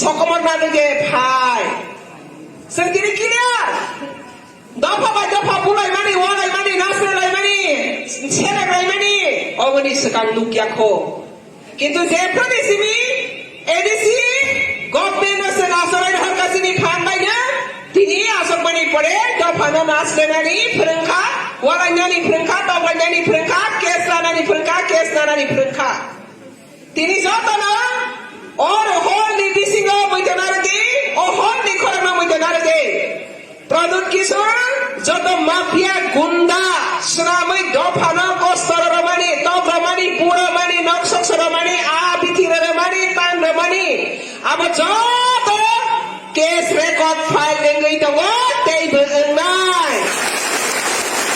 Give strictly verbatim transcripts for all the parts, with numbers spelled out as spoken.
Sokomor nani je phai. Sengkiri clear. Dopha bai dopha bulaimani, walaimani, nasrelaimani, seleklaimani, oboni swkang nukya kho. Kintu jephru ni simi A D C government no se nasrai harkasini phan baino tini asokmani pore dophano nasrenani phwrwngkha, walainani phwrwngkha, toklainani phwrwngkha, case lanani phwrwngkha, case nanani phwrwngkha. Tini jotono o hol ni bisingo muitu narwdi, o hol ni khorokno muitu narwdi. Pradyut Kishore joto mafia gunda swnamwi dophano kosto rwmani, tok rwmani, bu rwmani, nok sokso rwmani, a bithi rwmani, tan rwmani, abo joto case record file wngwi tongo, teibo wngnai.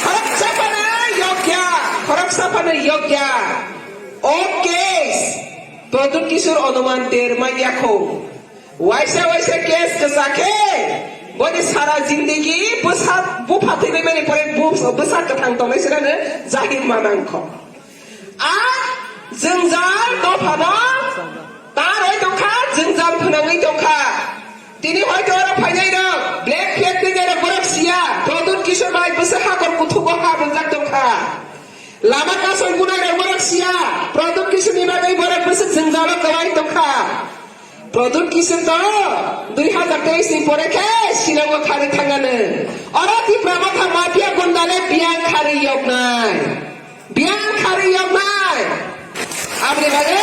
Khoroksa phano yokya, khoroksa phano yokya. O case Pradyut Kishore onuman der manya kho. Waisa waisa case kwchak khe boni sara jindigi bwsa bupha thwimani pore bu-, bwsa kwthang tongnai sirano jahir manang kho. A jwngjal dophano ta roi tongkha, jwngjal phwnangwi tongkha. Tini hoito oro phainai rok, black flag twi nai rok borok siya, Pradyut Kishore bai bwsa hakor kuthugo ha bwngjak tongkha. Lama kasoi bunai rok borok siya, Pradyut Kishore ni bagwi borok bwswk jwngjalo kwbai tongkha. Pradyut Kishore to dui hazar teis ni pore khe Shillong o kharwi thangano. Oro Tipra Motha mafia gunda le biyang kharwi yoknai. Biyang kharwi yoknai. Aboni bagwi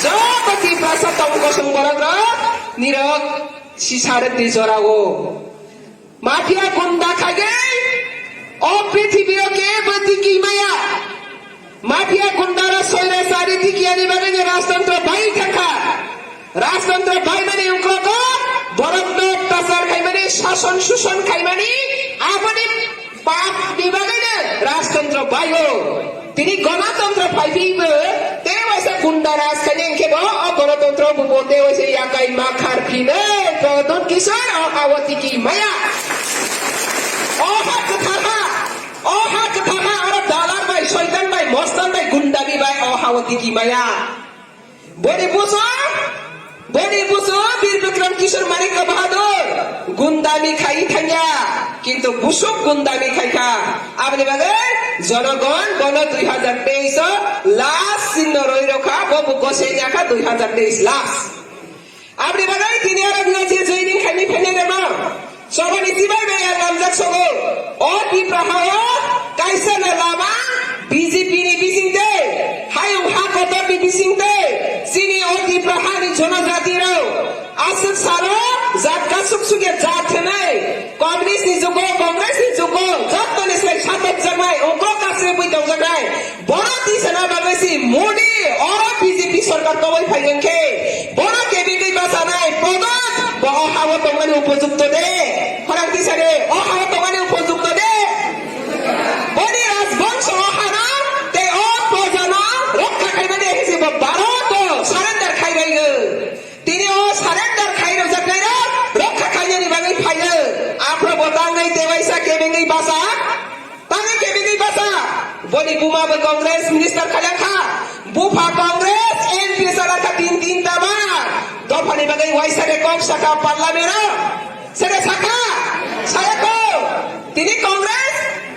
joto Tiprasa tong kosong borok rok nirok sisarwk di jorao. Mafia gunda khaigwi o prithibio kebo tiki maya. Mafia gunda ro soira sari tiki ani bagwi ni rajtantro bai thangkha. Rajtantro bai mani ungkrogo borok no tasar khaimani, sason suson khaimani, aboni pap ni bagwi no rajtantro bai o. Tini Ganatantro phaiphaibo, tei waisa gunda raj khaina hinkhe bo o Ganatantro bubo tei waisa yakai makhar phino Pradyut Kishore o hawa tiki maya. O ha kwthar ha, o ha kwthar ha, oro dalar bai, soitan bai, mostan bai, gundami bai o hawa tiki maya. Boni buso, boni buso Bir Bikram Kishore Manikya Bahadur gundami khai thangya, kintu busuk gundami khaikha. Aboni bagwi jonogon bono dui hazar teis o last sinno roi rokha, bo bo gosei yakha dui hazar teis last. Aboni bagwi tini oro bini je joining khaini phainai rokno. Sobani sibai bai ang lamjak sogo. O Tipra ha o kaisa no lama B J P ni bising tei, hayung ha kotor ni bising tei, chini o Tipra ha ni jonojati rok aswk salo jat kasuk sukya jat hwnwi Communist ni jugo, Congress ni jugo, joto ni slai satok jaknai, ungkok kasri bui tong jaknai. Bono tisana bagwi si Modi oro B J P sorkar toboi phai wngkhe bono kebengwi bachanai Pradyut bo o hago tongmani upojukto de? Khorang tisani o hago tongmani upojukto de? Boni rajbongso o hano tei o projano rokha khaimani hinwi bo Bharat o surrender khaibaio. Tini o surrender khai rwjaknairok rokha khainani bagwi phaio. Aphro bo tangwi tewaisa kebengwi bacha. Tangwi kebini basa, boni buma bo Congress minister khalang kha, bupha Congress M P sala kha tin tin ta ba, dophani bagwi waisa de kok saka parliament o, sede saka, saya ko, tini Congress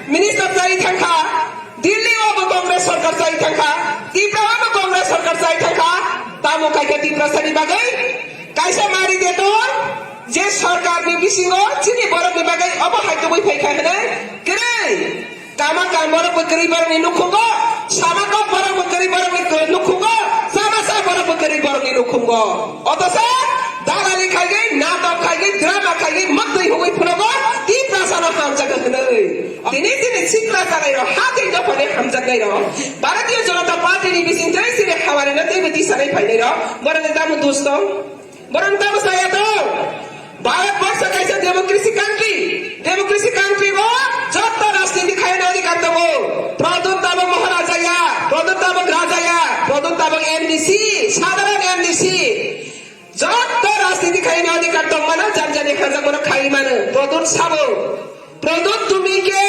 minister chai thangkha, Delhi o bo Congress sarkar chai thangkha, Tripura o bo Congress sarkar chai thangkha, tamo kaisa Tiprasa ni bagwi, kaisa mari de to, je sarkar ni bisingo chini borok ni bagwi obo hai tubui phai kha hwnwi, kwrwi. Kama kan borok bo kwrwi borokni nukhungo, sama kok borok bo kwrwi borokni nukhungo, sama sa borok bo kwrwi borokni nukhungo. Otosa dalali khaigwi, natok khaigwi, drama khaigwi, mwktwi hugwi phunogo, Tiprasano hamjakha hwnwi. Tini chini sikla chalairok, ha tei dophani hamjaknairok, Bharatiya Janata Party ni bisingtwi chini hamarino teibo tisanai phainairok, borokni tamo dus tong? Borok tamo saya to? Bharat borsho kaisa democracy country. Democracy country o joto rajniti khaina adhikar tongo. Pradyut tabok Maharaja ya, Pradyut tabok Raja ya, Pradyut tabok M D C, sadharan M D C. Joto rajniti khaina adhikar tongmano, jani jani khanjakmano khai mano. Pradyut sabo. Pradyut তুমি কে?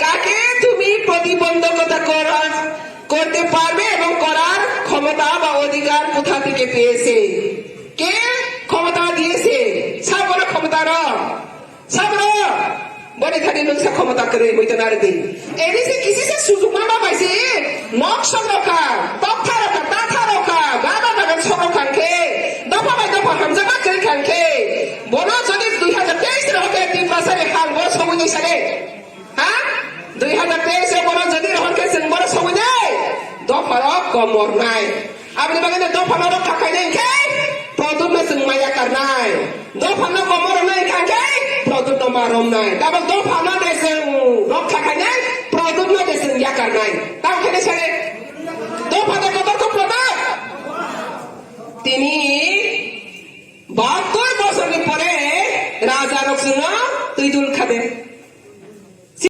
কাকে তুমি প্রতিবন্ধকতা করার, করতে পারবে এবং করার ক্ষমতা বা অধিকার কোথা থেকে পেয়েছে? কে Khomota diyese, sabo no khomota rw. Sabo rw. Boni thani nwng sa khomota kwrwi muitu narwdi. Eni se kisi se sujuk ma ma bai se. Nok sok rw kha, tokha rw kha, tatha rw kha, baba bagan sok rw kha khe. Dopha bai dopha hamjak ma kwrwi kha khe. Bono jodi dui hajar teis rw khe Tiprasa ni hang bo sogwi ni sale. Ha? Dui hajar teis o bono jodi rohor khe chwng bono sogwi de. Dopha rok komor nai. Aboni bagwi no dopha no rok khakai nai khe. Product no chwng maya karnai. Dopha no komor nai kha khe. Product no marom nai. Tabok dopha no de chwng rok khakai nai. Product no de chwng yakar nai. Tamo khe sale. Dopha de kotor ko product. Tini bahattoi bosor ni pore raja rok chwng no twi dul khade.